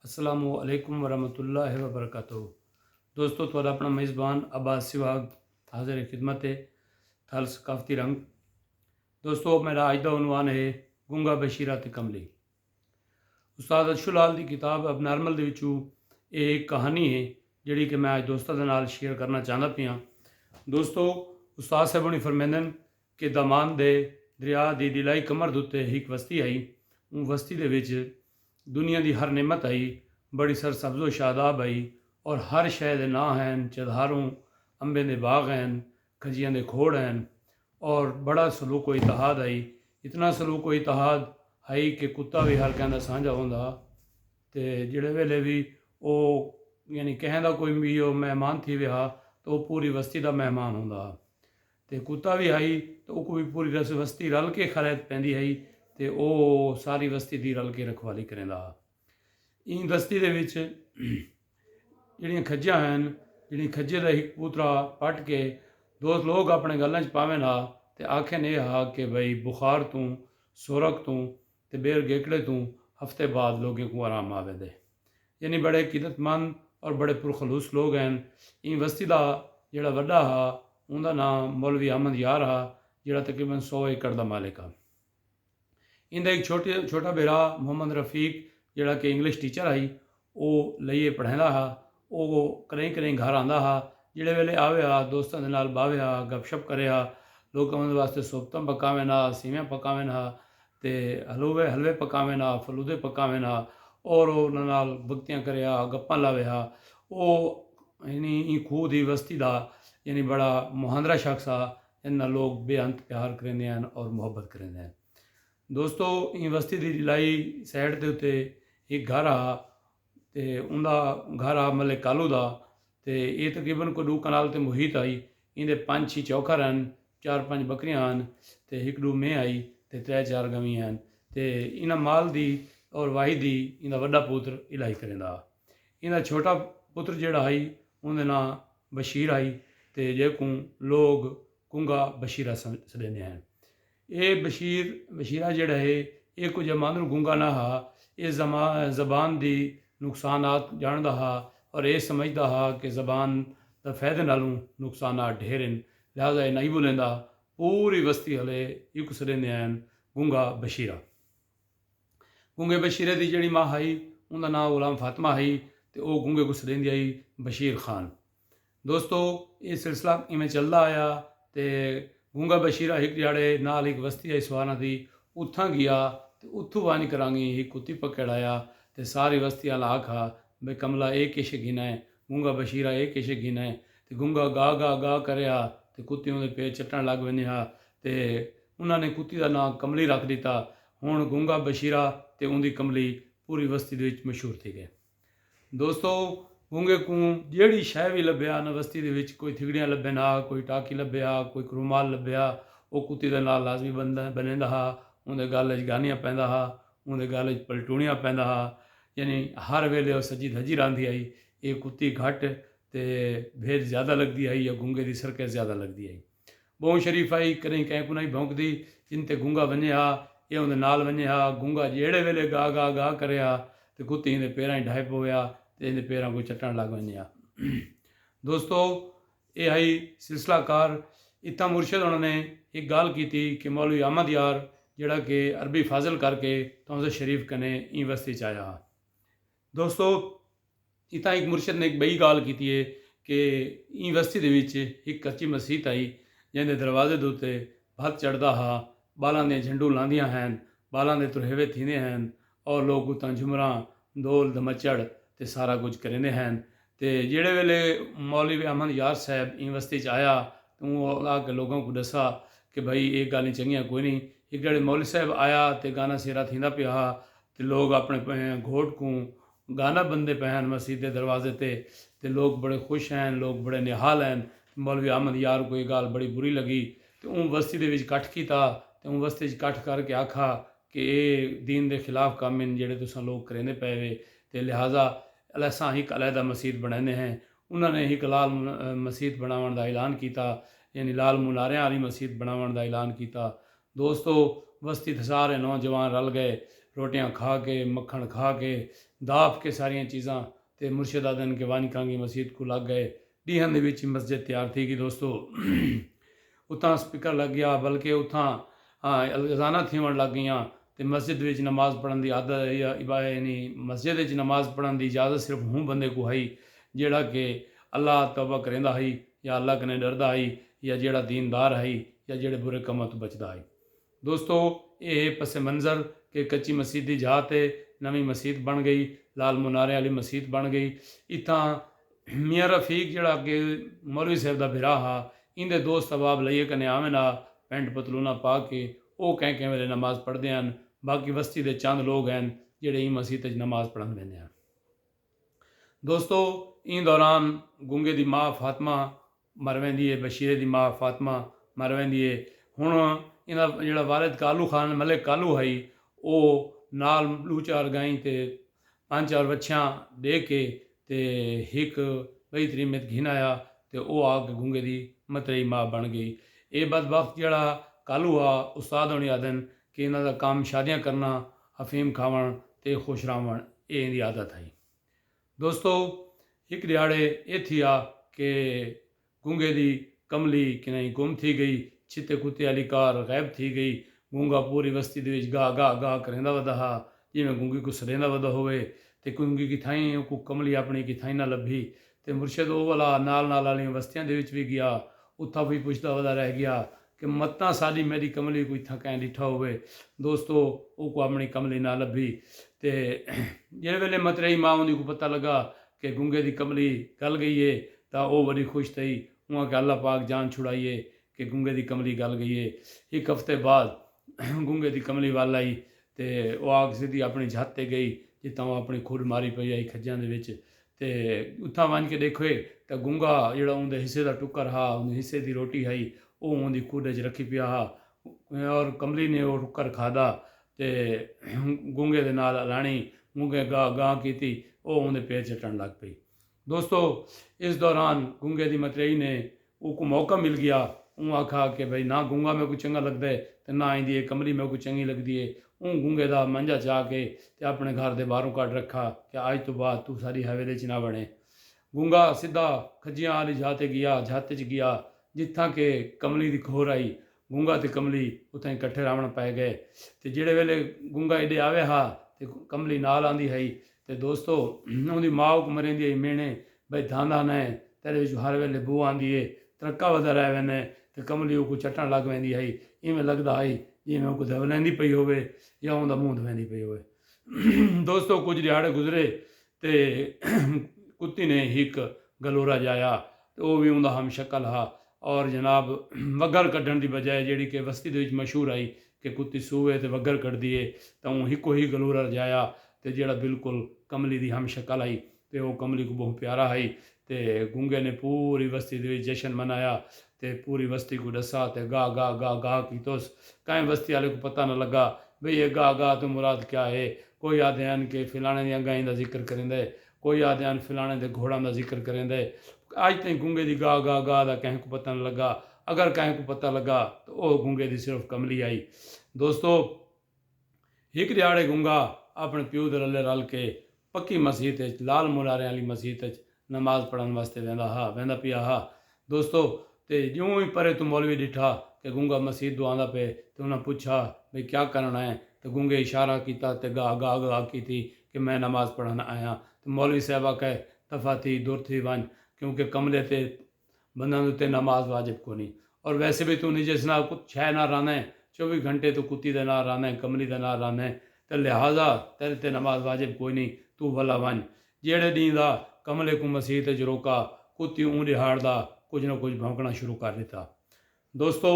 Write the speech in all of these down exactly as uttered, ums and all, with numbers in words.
السلام علیکم ورحمۃ اللہ وبرکاتہ۔ دوستو، تہاݙا اپݨا میزبان عباس سواگ حاضر خدمت ہے۔ تھل ثقافتی رنگ۔ دوستو، میݙا اڄ دا عنوان ہے گنگا بشیرہ تے کملی۔ استاد ارشد لال دی کتاب ابنارمل دے وچوں اے ہک کہانی ہے، جیڑھی کہ میں اڄ دوستاں دے نال شیئر کرنا چاہندا پیاں۔ دوستو، استاد صاحب ہوݨی فرمیندن کہ دامان دے دریا دی ݙلائی کمر دے اتے ہک وستی ہئی۔ اوں وستی دے وچ دنیا دی ہر نعمت ہئی، بڑی سرسبز و شاداب ہئی، اور ہر شے دے ناں ہن، چدھاروں، امبیں دے باغ ہن، کھجیاں دے کھوڑ ہن، اور بڑا سلوک و اتحاد ہئی۔ اتنا سلوک و اتحاد ہئی کہ کتا وی ہر کہیں دا سانجھا ہوندا ہا، تے جیڑھے ویلے وی او، یعنی کہیں دا کوئی وی او مہمان تھیوے ہا، تو او پوری وستی دا مہمان ہوندا ہا۔ تے کتا وی ہئی، تے اوکوں وی پوری رس-، وستی رل کے خلعت پیندی ہئی، تے او ساری وستی دی رل کے رکھوالی کریندا ہا۔ ایں وستی دے وچ جیڑھیاں کھجیاں ہن، جیڑھیں کھجے دا ہک پوترا پٹ کے دوست لوگ اپݨے ڳلاں اچ پاون ہا، تے آکھن اے ہا کہ بھئی، بخار توں، سورک توں، تے ٻیر گیکڑے توں ہفتے بعد لوگیں کوں آرام آ ویندے۔ یعنی بڑے عقیدت مند اور بڑے پرخلوص لوگ ہن۔ ایں وستی دا جیڑھا وݙا ہا، اوندا ناں مولوی احمد یار ہا، جیڑھا تقریباً سو ایکڑ دا مالک ہا۔ ایندا ہک چھوٹے، چھوٹا بھرا محمد رفیق، جیڑھا کہ انگلش ٹیچر ہئی، او لئیے پڑھیندا ہا۔ او کریں کریں گھر آندا ہا۔ جیڑھے ویلے آوے ہا، دوستاں دے نال ٻاہوے ہا، گپ شپ کرے ہا، لوکاں دے واسطے صحبتاں پکاون ہا، سیویاں پکاون ہا، تے حلوے، حلوے پکاون ہا، فلودے پکاون ہا، اور انہاں نال بھگتیاں کرے ہا، گپاں لاوے ہا۔ او یعنی ایں کھوہ دی وستی دا یعنی بڑا مہاندرا شخص ہا، جیں نال لوگ بے انت پیار کریندے ہن اور محبت کریندے ہن۔ دوستو، ایں وستی دی ݙلائی سائیڈ دے اتے ہک گھر ہا، تے اوندا گھر ہا ملک کالو دا، تے اے تقریباً کوئی ݙو کنال تے محیط ہئی۔ ایندے پنج چھی چوکھر ہن، چار پنج ٻکریاں ہن، تے ہک ݙو مینہہ ہئی، تے ترے چار ڳویں ہن۔ تے انہاں مال دی اور واہی دی ایندا وݙا پتر الاہی کریندا ہا۔ ایندا چھوٹا پتر جیڑھا ہئی، اوندے ناں بشیر ہئی، تے جیکوں لوگ گنگا بشیرہ سم-، سݙیندے ہن۔ اے بشیر، بشیرہ جیڑھا ہے، اے کجھ اماندروں گنگا نہ ہا۔ اے زما-، زبان دی نقصانات ڄاݨدا ہا اور اے سمجھدا ہا کہ زبان دا فائدے نالوں نقصانات ڈھیر ہن، لہذا اے نئیں ٻولیندا۔ پوری وستی ہلے ایکوں سݙیندے ہن گنگا بشیرہ۔ گنگے بشیرے دی جیڑھی ماء ہئی، اوندا ناں غلام فاطمہ ہئی، تے او گنگے کوں سݙیندی ہئی بشیر خان۔ دوستو، اے سلسلہ ایویں چلدا آیا، تے گنگا بشیرہ ہک ݙیہاڑے نال ہک وستی ہئی سوانہ دی، اتھاں ڳیا، تے اتھوں ونڄ کرانگی ہک کتی پکڑ آیا، تے ساری وستی آلا آکھا، بھئی کملا، اے کیشے گھن آئے؟ گنگا بشیرہ، اے کیشے گھن آئے؟ تے گنگا گا گا گا کرے ہا، تے کتی اوندے پیر چٹݨ لڳ ویندے ہا، تے انہاں نے کتی دا ناں کملی رکھ ݙتا۔ ہݨ گنگا بشیرہ تے اوندی کملی پوری وستی دے وچ مشہور تھی ڳئے۔ دوستو، گنگے کوں جیڑھی شے وی لبھیا نہ، وستی دے وچ کوئی تھڳڑیاں لبھن ہا، کوئی ٹاکی لبھے ہا، کوئی رومال لبھے ہا، او کتی دے نال لازمی بندا، بنیندا ہا، اوندے ڳل اچ گانیاں پیندا ہا، اوندے ڳل اچ پلٹوݨیاں پیندا ہا۔ یعنی ہر ویلے او سجی دھجی راہندی ہئی۔ اے کتی گھٹ تے بھیݙ زیادہ لڳدی ہئی یا گنگے دی سرکس زیادہ لڳدی ہئی۔ ٻہوں شریف ہئی، کݙہیں کہیں کوں نئیں بھونکدی۔ جن تے گنگا ونڄے ہا، اے اوندے نال ونڄے ہا۔ گنگا جیڑھے ویلے گا گا گا کرے ہا، تے کتی ایندے پیراں اچ ڈھائے پوے ہا، تے ایندے پیراں کوں چٹݨ لڳ ویندے ہا۔ دوستو، اے ہئی سلسلہ کار۔ اتھاں مرشد ہوݨاں نے ہک ڳالھ کیتی کہ مولوی احمد یار، جیڑھا کہ عربی فاضل کر کے تونسہ شریف کنے ایں وستی اچ آیا ہا۔ دوستو، اتھاں ہک مرشد نے ہک ٻئی ڳالھ کیتی ہے کہ ایں وستی دے وچ ہک کچی مسیت ہئی، جیندے دروازے دے اتے بھت چڑھدا ہا، ٻالاں دیاں جھنڈوں لاندیاں ہن، ٻالاں دے ترہیوے تھیندے ہن، اور لوک اتھاں جھمراں، دول، دمچڑ تے سارا کجھ کریندے ہن۔ تے جیڑھے ویلے مولوی احمد یار صاحب ایں وستی اچ آیا، تے اوں آ کے لوکاں کوں ݙسا کہ بھئی، اے ڳالھیں چنڳیاں کوئی نئیں۔ ہک ݙیہاڑے مولوی صاحب آیا تے گانا سیرا تھیندا پیا ہا، تے لوک اپݨے پ-، گھوٹ کوں گانا بندے پئے ہن مسیت دے دروازے تے، تے لوک بڑے خوش ہن، لوک بڑے نہال ہن۔ مولوی احمد یار کوں اے ڳالھ بڑی بری لڳی، تے اوں وستی دے وچ کٹھ کیتا، تے اوں وستی وچ کٹھ کر کے آکھا کہ اے دین دے خلاف کم ہن جیڑھے تساں لوک کریندے پئے وے، تے لہذا اساں ہک علیحدہ مسیت بݨیندے ہیں۔ انہاں نے ہک لال م-، مسیت بݨاوݨ دا اعلان کیتا، یعنی لال مناریاں والی مسیت بݨاوݨ دا اعلان کیتا۔ دوستو، وستی دے سارے نوجوان رل ڳئے، روٹیاں کھا کے، مکھݨ کھا کے، داف کے ساریاں چیزاں، تے مرشد آدھن کہ ونڄ کانگی مسیت کوں لڳ ڳئے۔ ݙینہاں دے وچ مسجد تیار تھی ڳئی دوستو۔ اتھاں سپیکر لڳ ڳیا، بلکہ اتھاں اذاناں تھیوݨ لڳ ڳئیاں۔ تے مسجد وچ نماز پڑھݨ دی عادت یا عبا- یعنی مسجد وچ نماز پڑھݨ دی اجازت صرف ہوں بندے کوں ہئی، جیڑھا کہ اللہ توبہ کریندا ہئی، یا اللہ کنے ݙردا ہئی، یا جیڑھا دیندار ہئی، یا جیڑھے برے کماں توں بچدا ہئی۔ دوستو، اے ہے پس منظر کہ کچی مسیت دی جاہ تے نویں مسیت بݨ ڳئی، لال منارے والی مسیت بݨ ڳئی۔ اتھاں میاں رفیق جیڑھا کہ مولوی صاحب دا بھرا ہا، ایندے دوست احباب لئیے کنے آون ہا، پینٹ پتلوناں پا کے۔ او کہیں کہیں ویلے نماز پڑھدے ہن۔ باقی وستی دے چند لوگ ہن جیڑھے ایں مسیت اچ نماز پڑھن ویندے ہن۔ دوستو، ایں دوران گنگے دی ماء فاطمہ مر ویندی ہے، بشیرے دی ماء فاطمہ مر ویندی ہے۔ ہݨ ایندا جیڑھا والد کالو خان، ملک کالو ہئی، او نال ݙو چار ڳائیں تے پنج چار وچھیاں ݙے کے تے ہک ٻئی تریمت گھن آیا تے او آ کے گنگے دی متریئی ماء بݨ ڳئی۔ اے بدبخت جیڑھا کالو ہا، استاد ہوݨی آہدن کہ انہاں دا کم شادیاں کرݨا، افیم کھاوݨ تے خوش رہوݨ، اے ایندی عادت ہئی۔ دوستو، ہک ݙیہاڑے اے تھیا کہ گنگے دی کملی کنئیں گم تھی ڳئی۔ چھتے کتے آلی کار غائب تھی ڳئی۔ گنگا پوری وستی دے وچ گا گا گا کریندا ودا ہا، جیویں گنگی کوں سݙیندا ودا ہووے۔ تے گنگی کتھائیں اوکوں کملی اپݨی کتھائیں نہ لبھی۔ تے مرشد او ولا نال نال آلیاں وستیاں دے وچ وی ڳیا، اتھاں وی پچھدا ودا رہ ڳیا کہ متاں ساݙی میݙی کملی کوں اتھاں کہیں ݙٹھا ہووے۔ دوستو، اوکوں اپݨی کملی نہ لبھی۔ تے جیڑھے ویلے متریئی ماء ہوندی کوں پتہ لڳا کہ گنگے دی کملی ڳل ڳئی ہے، تاں او وݙی خوش تھئی۔ اوں آکھیا اللہ پاک جان چھڑائی ہے کہ گنگے دی کملی ڳل ڳئی ہے۔ ہک ہفتے بعد گنگے دی کملی ول آئی تے او آ کے سدھی اپݨی جھت تے ڳئی، جتھاں او اپݨی کھݙ ماری پئی ہئی کھجیاں دے وچ۔ تے اتھاں ونڄ کے ݙیکھوے تاں گنگا جیڑھا اوندے حصے دا ٹکر ہا، اوندے حصے دی روٹی ہئی، او اوندی کھݙ اچ رکھی پیا ہا۔ اور کملی نے او ٹکر کھادا تے گنگے دے نال الاݨی، گنگے گا گا کیتی، او اوندے پیر چٹݨ لڳ پئی۔ دوستو، اس دوران گنگے دی متریئی نے اوکوں موقع مل ڳیا۔ اوں آکھا کہ بھئی نہ گنگا میکوں چنڳا لڳدا ہے تے نہ ایندی اے کملی میکوں چنڳی لڳدی ہے۔ اوں گنگے دا منجا چا کے تے اپݨے گھر دے ٻاہروں کڈھ رکھا کہ اڄ توں بعد توں ساݙی حویلی اچ نہ وڑیں۔ گنگا سدھا کھجیاں آلی جھت تے ڳیا، جھت اچ ڳیا جتھاں کہ کملی دی کھور ہئی۔ گنگا تے کملی اتھائیں کٹھے رہوݨ پئے ڳئے۔ تے جیڑھے ویلے گنگا ایݙے آوے ہا تے کملی نال آندی ہئی۔ تے دوستو، اوندی ماء اوکوں مریندی ہئی میݨے، بھئی دھاندا نہ ہے، تیݙے وچوں ہر ویلے بو آندی ہے، ترکا ودا رہ ویندے۔ تے کملی اوکوں چٹݨ لڳ ویندی ہئی۔ ایویں لڳدا ہئی جیویں اوکوں دھولیندی پئی ہووے یا اوندا منہ دھویندی پئی ہووے۔ دوستو، کجھ ݙیہاڑے گزرے تے کتی نے ہک گلورا ڄایا تے او وی اوندا ہم شکل ہا۔ اور جناب، وگھر کڈھݨ دی بجائے جیڑھی کہ وستی دے وچ مشہور ہئی کہ کتی سووے تے وگھر کڈھدی ہے، تاں اوں ہکو ہی گلورا ڄایا تے جیڑھا بالکل کملی دی ہم شکل ہئی تے او کملی کوں ٻہوں پیارا ہئی۔ تے گنگے نے پوری وستی دے وچ جشن منایا تے پوری وستی کوں ݙسا تے گا گا گا گا کیتوس۔ کہیں وستی آلے کوں پتہ نہ لڳا بھئی اے گا گا توں مراد کیا ہے۔ کوئی آہدے ہن کہ فلاݨے دیاں ڳائیں دا ذکر کریندا ہے، کوئی آہدے ہن فلاݨے دے گھوڑاں دا ذکر کریندا ہے۔ اڄ تئیں گنگے دی گا گا گا دا کہیں کوں پتہ نہ لڳا۔ اگر کہیں کوں پتہ لڳا تاں او گنگے دی صرف کملی ہئی۔ دوستو، ہک ݙیہاڑے گنگا اپݨے پیو دے رلے رل کے پکی مسیت اچ، لال منارے آلی مسیت اچ نماز پڑھݨ واسطے ویندا ہا، ویندا پیا ہا۔ دوستو، تے ڄوں ہی پرے توں مولوی ݙٹھا کہ گنگا مسیت دو آندا پئے تے انہاں پچھا بھئی کیا کرݨ آئے؟ تے گنگے اشارہ کیتا تے گا گا گا کیتی کہ میں نماز پڑھݨ آیاں۔ تے مولوی صاحب آکھے دفعہ تھی، دور تھی ونڄ، کیونکہ کملے تے بندیاں دے اتے نماز واجب کونی۔ اور ویسے بھی توں نجس نال کت-، شے نال رہندیں، چووی گھنٹے توں کتی دے نال رہندیں، کملی دے نال رہندیں، تے لہذا تیݙے تے نماز واجب کوئی نی، توں ولا ونڄ۔ جیڑھے ݙینہہ دا کملے کوں مسیت اچ روکا، کتی اوں ݙیہاڑ دا کجھ نہ کجھ بھونکݨا شروع کر ݙتا۔ دوستو،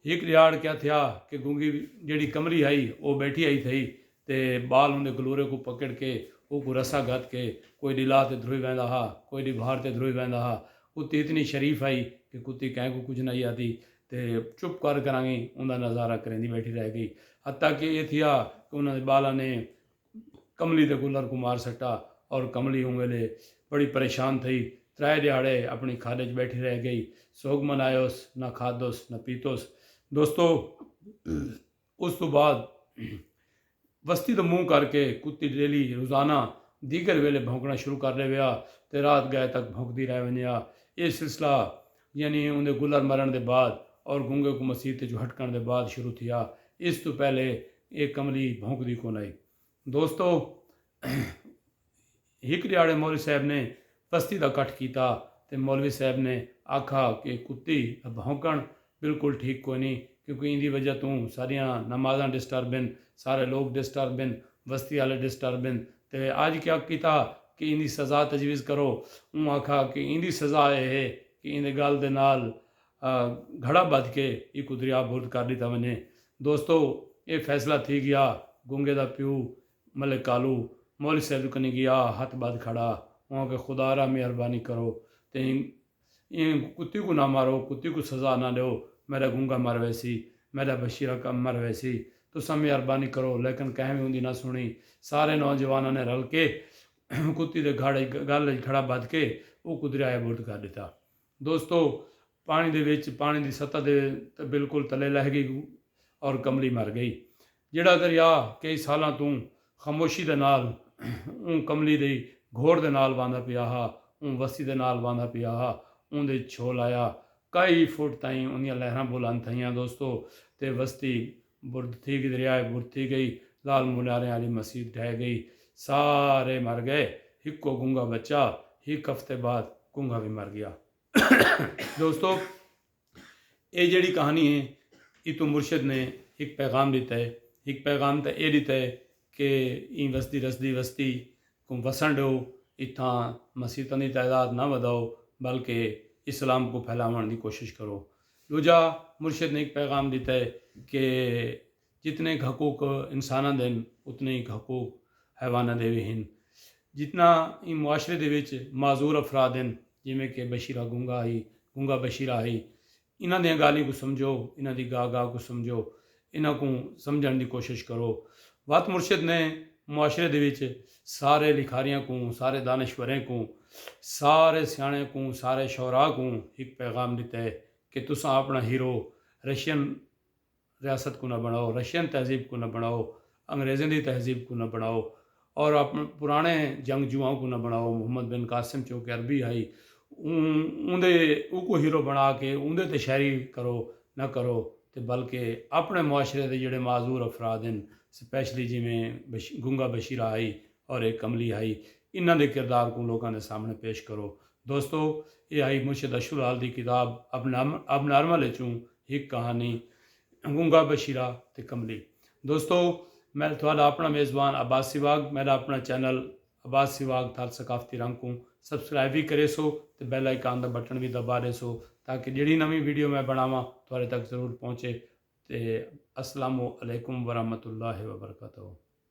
ہک ݙیہاڑ کیا تھیا کہ گنگی جیڑھی کملی ہئی، او ٻیٹھی ہئی تھئی، تے ٻال اوندے گلورے کوں پکڑ کے اوکوں رسا گھت کے کوئی ݙلا تے دھروئی ویندا ہا، کوئی ݙبھار تے دھروئی ویندا ہا۔ کتی اتنی شریف ہئی کہ کتی کہیں کوں کجھ نہ آہدی تے چپ کر کرانگی اوندا نظارہ کریندی ٻیٹھی رہ ڳئی۔ حتیٰ کہ اے تھیا کہ انہاں دے ٻالاں نے کملی دے گلر کوں مار سٹا اور کملی اوں ویلے بڑی پریشان تھئی۔ ترائے ݙیہاڑے اپݨی کھݙ اچ ٻیٹھی رہ ڳئی۔ سوڳ منایوس، نہ کھادوس نہ پیتوس۔ دوستو، اس توں بعد وستی دا منہ کر کے کتی ڈیلی روزانہ دیگر ویلے بھونکنا شروع کر ڈیویا تے رات گئے تک بھونکدی رہ ونجیا۔ اے سلسلہ یعنی اوندے گلر مرن دے بعد اور گنگے کوں مسیت اچوں ہٹکن دے بعد شروع تھیا۔ اس توں پہلے اے کملی بھونکدی کون ہئی۔ دوستو، ہک ڈیہاڑے مولوی صاحب نے وستی دا کٹھ کیتا تے مولوی صاحب نے آکھا کہ کتی بھونکن بالکل ٹھیک کوئی نی، کیونکہ ایندی وجہ توں ساریاں نمازاں ڈسٹرب ہن، سارے لوگ ڈسٹرب ہن، وستی آلے ڈسٹرب ہن۔ تے اج کیا کیتا کہ ایندی سزا تجویز کرو۔ اوں آکھا کہ ایندی سزا اے ہے کہ ایندے گل دے نال گھڑا بدھ کے ایکوں دریا برد کر ڈتا ونجے۔ دوستو، اے فیصلہ تھی گیا۔ گنگے دا پیو ملک کالو مولوی صاحب کنی گیا، ہتھ بدھ کھڑا۔ اوں آکھے خدا را مہربانی کرو تے ایں کتی کوں نہ مارو، کتی کوں سزا نہ ڈیو۔ میڈا گنگا مر ویسی، میڈا بشیرہ مر ویسی۔ تساں مہربانی کرو لیکن کہیں وی اوندی نہ سنی۔ سارے نوجواناں نے رل کے کتی دے گل اچ گھڑا بدھ کے اوکوں دریائے برد کر ڈتا۔ دوستو، پانی دے وچ پانی دی سطح دے بالکل تلے لہہ گئی اور کملی مر گئی۔ جیڑھا دریا کئی سالاں توں خاموشی دے نال اوں کملی دی گھوڑ دے نال واندا پیا ہا، اوں وستی دے نال واندا پیا ہا، اوندے چھول آیا۔ کئی فٹ تائیں اوندیاں لہراں بلند تھئیاں دوستو، تے وستی برد تھی گئی، دریائے برد تھی گئی، لال موناریں آلی مسیت ڈھہہ گئی، سارے مر گئے، ہکو گنگا بچا۔ ہک ہفتے بعد گنگا وی مر گیا۔ دوستو، اے جیڑھی کہانی ہے، اتوں مرشد نے ہک پیغام ڈتا ہے۔ ہک پیغام تاں اے ڈتا ہے کہ ایں وسدی رسدی وستی کوں وسݨ ݙیو، اتھاں مسیتاں دی تعداد نہ ودھاؤ بلکہ اسلام کوں پھیلاوݨ دی کوشش کرو۔ ݙوجھا، مرشد نے ہک پیغام ݙتا ہے کہ جتنے حقوق انساناں دے ہن، اتنے ہی حقوق حیواناں دے وی ہن۔ جتنا ایں معاشرے دے وچ معذور افراد ہن، جیویں کہ بشیرہ گنگا ہئی، گنگا بشیرہ ہئی، انہاں دیاں ڳالھیں کوں سمجھو، انہاں دی ڳاہ ڳاہ کوں سمجھو، انہاں کوں سمجھݨ دی کوشش کرو۔ وت مرشد نے معاشرے دے وچ سارے لکھاریاں کوں، سارے دانشوریں کوں، سارے سیاݨیں کوں، سارے شعراء کوں ہک پیغام ݙتا ہے کہ تساں اپݨا ہیرو رشین ریاست کوں نہ بݨاؤ، رشین تہذیب کوں نہ بݨاؤ، انگریزیں دی تہذیب کوں نہ بݨاؤ، اور اپݨے پراݨے جنگجوواں کوں نہ بݨاؤ۔ محمد بن قاسم چونکہ عربی ہئی، اوں اوندے اوکوں ہیرو بݨا کے اوندے تے شاعری کرو، نہ کرو تے بلکہ اپݨے معاشرے دے جیڑھے معذور افراد ہن، سپیشلی جیویں بش گنگا بشیرہ ہئی اور اے کملی ہئی، انہاں دے کردار کوں لوکاں دے سامݨے پیش کرو۔ دوستو، اے ہئی مرشد اشرلال دی کتاب ابنارمل اچوں ہک کہانی۔ گنگا بشیرہ تے کملی۔ دوستو، میں تہاݙا اپݨا میزبان عباس سواگ۔ میݙا اپݨا چینل عباس سواگ تھل ثقافتی رنگ کوں سبسکرائب وی کریسو تے بیل آئیکن دا بٹن وی دبا ݙیسو تاکہ جیڑھی نویں ویڈیو میں بݨاواں تہاݙے تک ضرور پہنچے۔ تے السلام علیکم ورحمۃ اللہ وبرکاتہ۔